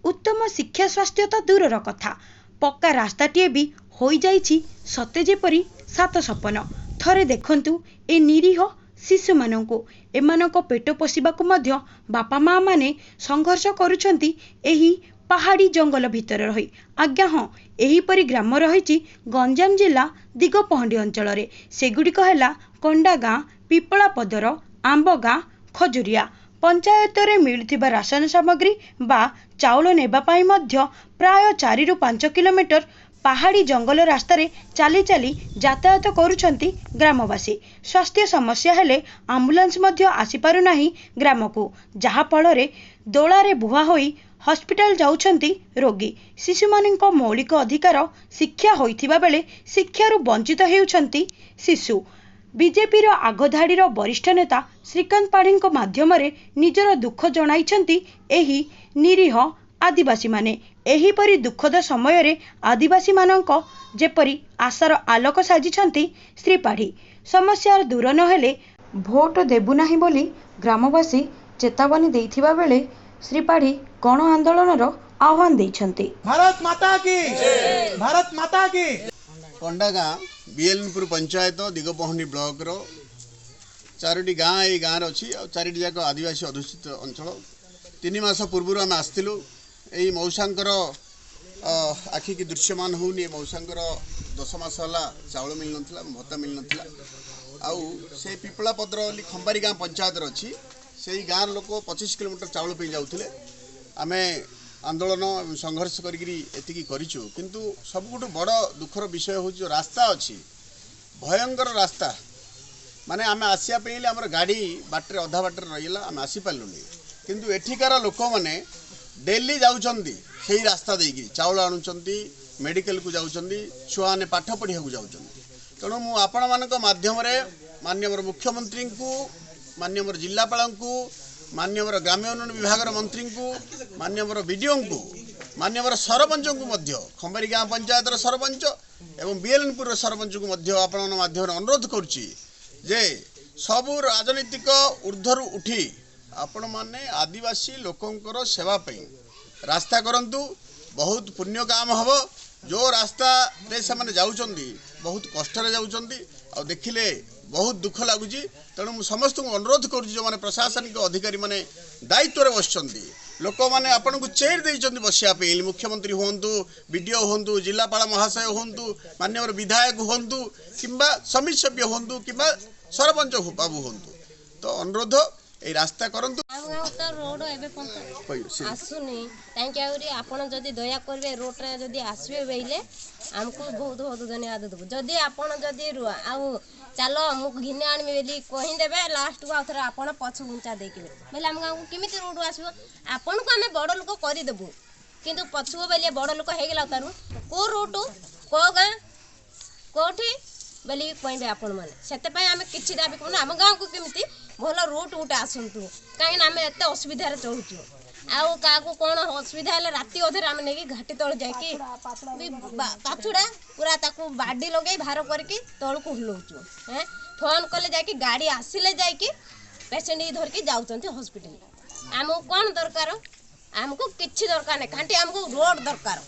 ଉତ୍ତମ ଶିକ୍ଷା ସ୍ୱାସ୍ଥ୍ୟ ତ ଦୂରର କଥା, ପକ୍କା ରାସ୍ତାଟିଏ ବି ହୋଇଯାଇଛି ସତେ ଯେପରି ସାତ ସପନ। ଥରେ ଦେଖନ୍ତୁ ଏ ନିରୀହ ଶିଶୁମାନଙ୍କୁ। ଏମାନଙ୍କ ପେଟ ପୋଷିବାକୁ ମଧ୍ୟ ବାପା ମାଆମାନେ ସଂଘର୍ଷ କରୁଛନ୍ତି ଏହି ପାହାଡ଼ି ଜଙ୍ଗଲ ଭିତରେ ରହି। ଆଜ୍ଞା ହଁ, ଏହିପରି ଗ୍ରାମ ରହିଛି ଗଞ୍ଜାମ ଜିଲ୍ଲା ଦିଗପହଣ୍ଡି ଅଞ୍ଚଳରେ। ସେଗୁଡ଼ିକ ହେଲା କଣ୍ଡାଗାଁ, ପିପଳାପଦର, ଆମ୍ବଗାଁ, ଖଜୁରିଆ। ପଞ୍ଚାୟତରେ ମିଳୁଥିବା ରାସନ ସାମଗ୍ରୀ ବା ଚାଉଳ ନେବା ପାଇଁ ମଧ୍ୟ ପ୍ରାୟ 4ରୁ 5 କିଲୋମିଟର ପାହାଡ଼ି ଜଙ୍ଗଲ ରାସ୍ତାରେ ଚାଲି ଚାଲି ଯାତାୟାତ କରୁଛନ୍ତି ଗ୍ରାମବାସୀ। ସ୍ୱାସ୍ଥ୍ୟ ସମସ୍ୟା ହେଲେ ଆମ୍ବୁଲାନ୍ସ ମଧ୍ୟ ଆସିପାରୁନାହିଁ ଗ୍ରାମକୁ, ଯାହାଫଳରେ ଦୋଳାରେ ବୁହା ହୋଇ ହସ୍ପିଟାଲ ଯାଉଛନ୍ତି ରୋଗୀ। ଶିଶୁମାନଙ୍କ ମୌଳିକ ଅଧିକାର ଶିକ୍ଷା ହୋଇଥିବା ବେଳେ ଶିକ୍ଷାରୁ ବଞ୍ଚିତ ହେଉଛନ୍ତି ଶିଶୁ। ବିଜେପିର ଆଗଧାଡ଼ିର ବରିଷ୍ଠ ନେତା ଶ୍ରୀକାନ୍ତ ପାଢ଼ୀଙ୍କ ମାଧ୍ୟମରେ ନିଜର ଦୁଃଖ ଜଣାଇଛନ୍ତି ଏହି ନିରୀହ ଆଦିବାସୀମାନେ। ଏହିପରି ଦୁଃଖଦ ସମୟରେ ଆଦିବାସୀମାନଙ୍କ ଯେପରି ଆଶାର ଆଲୋକ ସାଜିଛନ୍ତି ଶ୍ରୀ ପାଢ଼ୀ। ସମସ୍ୟା ଦୂର ନହେଲେ ଭୋଟ ଦେବୁ ନାହିଁ ବୋଲି ଗ୍ରାମବାସୀ ଚେତାବନୀ ଦେଇଥିବା ବେଳେ ଶ୍ରୀ ପାଢ଼ୀ ଗଣ ଆନ୍ଦୋଳନର ଆହ୍ୱାନ ଦେଇଛନ୍ତି। ଭାରତ ମାତା କି, ଭାରତ ମାତା କି। କଣ୍ଡାଗାଁ ବିଏଲପୁର ପଞ୍ଚାୟତ, ଦିଗପହଣ୍ଡି ବ୍ଲକର 4ଟି ଗାଁ ଏଇ ଗାଁରେ ଅଛି, ଆଉ 4ଟି ଯାକ ଆଦିବାସୀ ଅଧ୍ୟୁଷିତ ଅଞ୍ଚଳ। 3 ମାସ ପୂର୍ବରୁ ଆମେ ଆସିଥିଲୁ। ଏଇ ମଉସାଙ୍କର ଆଖିକି ଦୃଶ୍ୟମାନ ହେଉନି। ଏ ମଉସାଙ୍କର 10 ମାସ ହେଲା ଚାଉଳ ମିଳିନଥିଲା, ଭତ୍ତା ମିଳିନଥିଲା। ଆଉ ସେ ପିପଳାପଦର ବୋଲି ଖମ୍ବାରୀ ଗାଁ ପଞ୍ଚାୟତରେ ଅଛି, ସେଇ ଗାଁର ଲୋକ 25 କିଲୋମିଟର ଚାଉଳ ପାଇଁ ଯାଉଥିଲେ। ଆମେ ଆନ୍ଦୋଳନ ଏବଂ ସଂଘର୍ଷ କରିକିରି ଏତିକି କରିଛୁ। କିନ୍ତୁ ସବୁଠୁ ବଡ଼ ଦୁଃଖର ବିଷୟ ହେଉଛି ଯେଉଁ ରାସ୍ତା ଅଛି, ଭୟଙ୍କର ରାସ୍ତା। ମାନେ ଆମେ ଆସିବା ପାଇଁ ହେଲେ ଆମର ଗାଡ଼ି ବାଟରେ ଅଧା ବାଟରେ ରହିଗଲା, ଆମେ ଆସିପାରିଲୁନି। କିନ୍ତୁ ଏଠିକାର ଲୋକମାନେ ଡେଲି ଯାଉଛନ୍ତି ସେଇ ରାସ୍ତା ଦେଇକିରି, ଚାଉଳ ଆଣୁଛନ୍ତି, ମେଡ଼ିକାଲକୁ ଯାଉଛନ୍ତି, ଛୁଆମାନେ ପାଠ ପଢ଼ିବାକୁ ଯାଉଛନ୍ତି। ତେଣୁ ମୁଁ ଆପଣମାନଙ୍କ ମାଧ୍ୟମରେ ମାନ୍ୟବର ମୁଖ୍ୟମନ୍ତ୍ରୀଙ୍କୁ, ମାନ୍ୟବର ଜିଲ୍ଲାପାଳଙ୍କୁ, ମାନ୍ୟବର ଗ୍ରାମ୍ୟ ଉନ୍ନୟନ ବିଭାଗର ମନ୍ତ୍ରୀଙ୍କୁ, ମାନ୍ୟବର ବିଡ଼ିଓଙ୍କୁ, ମାନ୍ୟବର ସରପଞ୍ଚଙ୍କୁ ମଧ୍ୟ, ଖମ୍ବାରୀ ଗାଁ ପଞ୍ଚାୟତର ସରପଞ୍ଚ ଏବଂ ବିଏଲନପୁରର ସରପଞ୍ଚଙ୍କୁ ମଧ୍ୟ ଆପଣଙ୍କ ମାଧ୍ୟମରେ ଅନୁରୋଧ କରୁଛି ଯେ ସବୁ ରାଜନୈତିକ ଉର୍ଦ୍ଧ୍ୱରୁ ଉଠି ଆପଣମାନେ ଆଦିବାସୀ ଲୋକଙ୍କର ସେବା ପାଇଁ ରାସ୍ତା କରନ୍ତୁ। ବହୁତ ପୁଣ୍ୟ କାମ ହେବ। ଯେଉଁ ରାସ୍ତାରେ ସେମାନେ ଯାଉଛନ୍ତି ବହୁତ କଷ୍ଟରେ ଯାଉଛନ୍ତି, ଆଉ ଦେଖିଲେ ବହୁତ ଦୁଃଖ ଲାଗୁଛି। ତେଣୁ ମୁଁ ସମସ୍ତଙ୍କୁ ଅନୁରୋଧ କରୁଛି, ଯେଉଁମାନେ ପ୍ରଶାସନିକ ଅଧିକାରୀମାନେ ଦାୟିତ୍ୱରେ ବସିଛନ୍ତି, ଲୋକମାନେ ଆପଣଙ୍କୁ ଚେୟାର ଦେଇଛନ୍ତି ବସିବା ପାଇଁ, ମୁଖ୍ୟମନ୍ତ୍ରୀ ହୁଅନ୍ତୁ, ବିଡ଼ିଓ ହୁଅନ୍ତୁ, ଜିଲ୍ଲାପାଳ ମହାଶୟ ହୁଅନ୍ତୁ, ମାନ୍ୟବର ବିଧାୟକ ହୁଅନ୍ତୁ, କିମ୍ବା ସମିତି ସଭ୍ୟ ହୁଅନ୍ତୁ, କିମ୍ବା ସରପଞ୍ଚ ବାବୁ ହୁଅନ୍ତୁ, ତ ଅନୁରୋଧ ଏଇ ରାସ୍ତା କରନ୍ତୁ। ଆମ ଗାଁକୁ ତ ରୋଡ଼ ଏବେ ପର୍ଯ୍ୟନ୍ତ ଆସୁନି କାହିଁକି? ଆହୁରି ଆପଣ ଯଦି ଦୟା କରିବେ, ରୋଡ଼ଟା ଯଦି ଆସିବେ ବୋଇଲେ ଆମକୁ ବହୁତ ବହୁତ ଧନ୍ୟବାଦ ଦେବୁ। ଯଦି ଆପଣ ଯଦି ଆଉ ଚାଲ ମୁଁ ଘିନି ଆଣିବି ବୋଲି କହିଦେବେ, ଲାଷ୍ଟକୁ ଆଉ ଥରେ ଆପଣ ପଛ ଘୁଞ୍ଚା ଦେଇକିବେ ବୋଇଲେ ଆମ ଗାଁକୁ କେମିତି ରୋଡ଼ ଆସିବ? ଆପଣଙ୍କୁ ଆମେ ବଡ଼ ଲୋକ କରିଦେବୁ, କିନ୍ତୁ ପଛକୁ ବୋଇଲେ ବଡ଼ ଲୋକ ହେଇଗଲା ତାରୁ କେଉଁ ରୁଟ, କେଉଁ ଗାଁ, କେଉଁଠି ବୋଲି କହିବେ ଆପଣମାନେ। ସେଥିପାଇଁ ଆମେ କିଛି ଦାବି କରୁନୁ, ଆମ ଗାଁକୁ କେମିତି ଭଲ ରୁଟ୍ ଗୋଟେ ଆସନ୍ତୁ, କାହିଁକିନା ଆମେ ଏତେ ଅସୁବିଧାରେ ଚଳୁଛୁ। ଆଉ କାହାକୁ କ'ଣ ଅସୁବିଧା ହେଲେ ରାତି ଅଧରେ ଆମେ ନେଇକି ଘାଟି ତଳେ ଯାଇକି ବି ପାଛୁଡ଼ା ପୁରା ତାକୁ ବାଡ଼ି ଲଗେଇ ଭାର କରିକି ତଳକୁ ଓହ୍ଲଉଛୁ। ହେଁ, ଫୋନ୍ କଲେ ଯାଇକି ଗାଡ଼ି ଆସିଲେ ଯାଇକି ପେସେଣ୍ଟ ଧରିକି ଯାଉଛନ୍ତି ହସ୍ପିଟାଲ। ଆମକୁ କ'ଣ ଦରକାର? ଆମକୁ କିଛି ଦରକାର ନାହିଁ, ଖାଲି ଆମକୁ ରୋଡ଼ ଦରକାର।